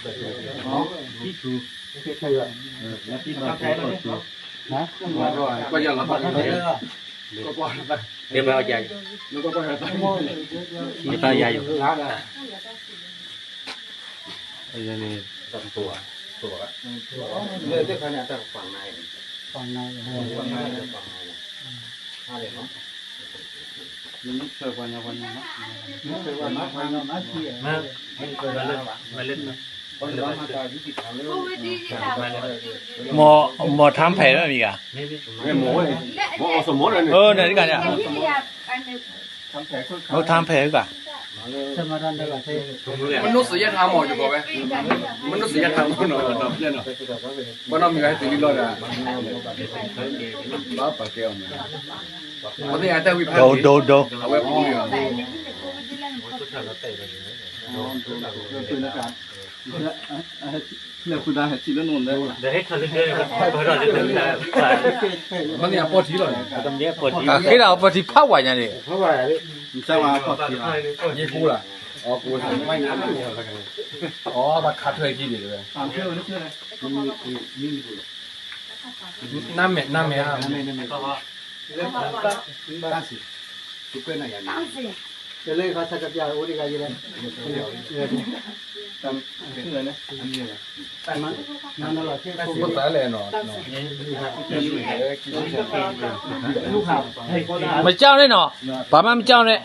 ထံထူ, ထံထူ, ဟါ, ကွၢ်ယၤလီၤ, ကွၢ်ကွၢ်, ကွၢ်ယၤ, ယတၢ်ယၤယၤ, အန့ၣ်, တၢ်တပူၤ, တပူၤ, လၢတခါန့ၣ် အတၢ်ကပၤနါအံၤ, ပၤနါအံၤ, ပၤနါအံၤ, ဟါလဲၣ်နီၤ. မ့ၢ်ထါဖဲးမ့ၢ်ဂ့ၤ, မ့ၢ်အီၣ်စမီန့ၣ်, မ့ၢ်ထါဖဲးဂၤ, မ့ၢ်နီၢ်စံးယဲၢ်ထါမ့ၢ်ယကီးဝဲ, မ့ၢ်နီၢ်စံးယဲၢ်ထါမ့ၢ်နီၤ, ဘၣ်နီၢ်မံၤဂၤဟဲတုၤလံလီၤဒီး, ဘၣ်ပာ်ကဲအီၤမ့ၢ်, ဒိ ဒိ ဒိ အဝဲပူၤလံ, မ့ၢ်အပီၢ်ထံလီၤ, ဃ့ဒၣ်အပီၢ်ထံဖးဝဲညါန့ၣ်, ယ့ၣ်ပူၤလီၤ, အီၣ်ပူၤ, အီၣ်ဘၣ်ခးထွဲကံဒံးဝဲ, နမ့ၢ်, နမ့ၢ်ဧါ, တၢ်စံး, တၢ်စံး, တလဲၤခီဆၢကပျၢ်အိၣ်တဂၤယလဲၣ်, မ့ၢ်လီၤ, ဖိသၣ်လဲၣ်နီၤ, မကြောက်နဲ့နော်, ဘာမှမကြောက်နဲ့,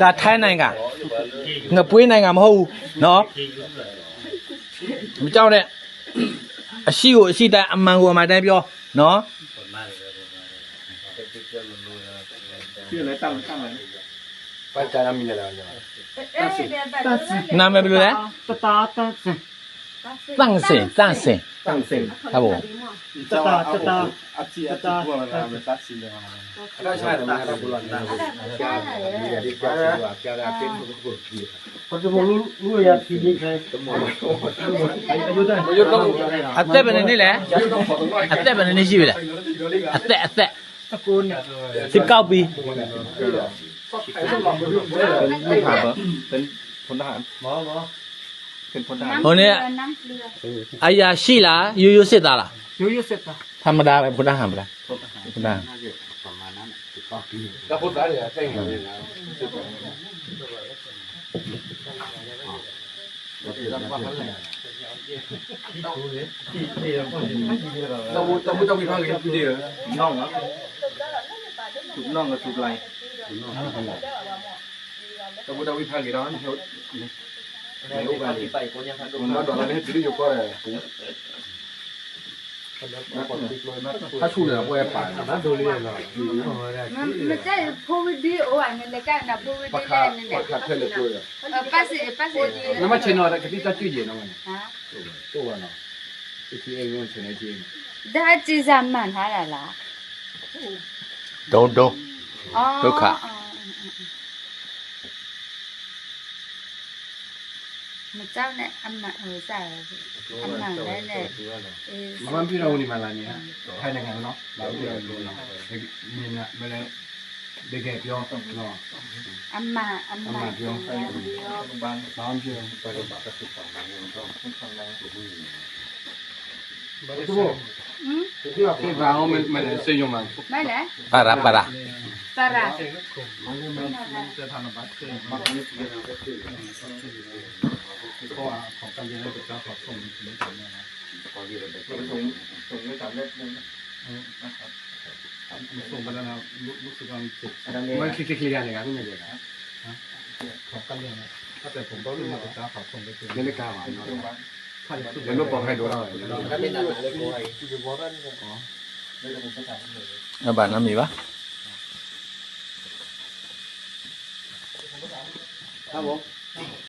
ဒါထိုင်းနိုင်ငံ, ငပွေးနိုင်ငံမဟုတ်ဘူးနော်, မကြောက်နဲ့, အရှိကိုအရှိတိုင်း အမှန်ကိုအမှန်တိုင်းပြောနော်. နာမည်ဘယ်လိုလဲ? သန့်စင်, သန့်စင်, သန့်စင်, ครับผม. အသက်ဘယ်နှစ်နှစ်လဲ? အသက်ဘယ်နှစ်နှစ်ရှိပြီလဲ? အသက်, အသက်, สิบเก้าปี. ဟိုနေ့, အရာရှိလား, ရိုးရိုးစစ်သားလား? ရိုးရိုးစစ်သား. ထမဒါပဲ, ဖိဒၣ်ဟန်ပလား, ဖိဒၣ်ဟန်. တၢ်ဖိတၢ်ဝံၣ်ဖးဂ့ၤဒီး, တၢ်ဖိတၢ်ဝံၣ်ဖးဂ့ၤဒီး, ဟးဆူၣ်လၢပှဲၤပာ်, မ့ၢ်တဲဖိဝံၤဒ်အိၣ်, အန့ၣ်လဲၤကၢ်နဖိဝံၤဒ်လဲၣ်န့ၣ်, ပာ်ဆ့ၣ်, ပာ်ဆ့ၣ်, နမ့ၢ်ဆ့ၣ်နီၤ ကသံၣ်တၢ်စူၣ်ယဲၢ်နီၤ, အိၣ်ဘၣ်နီၤ, အိၣ်ဘၣ်နီၤ, ဒါကၠံစၢ်မၤထါဒၣ်လၢ်, ဒိၣ်ဒိၣ်, ဒိၣ်ခါ. မ့ၢ်ကၠီန့ၣ် အမၤ, အမၤလဲၣ်, မမၢ်ပံၤထီၣ်ဝံၤန့ၣ်မၤလၢန့ၣ်, ထိုင်နိုင်ငံနော်, မ့ၢ်လၢ, တကယ်ပြော, အမၤ, အမၤပြော, ဘာမှမပြောဘူး. မ့ၢ်လဲၣ်, ပၤရၤ, ပၤရၤ, ပၤရၤ. အဘၣ်နီတမံၤဘၣ်.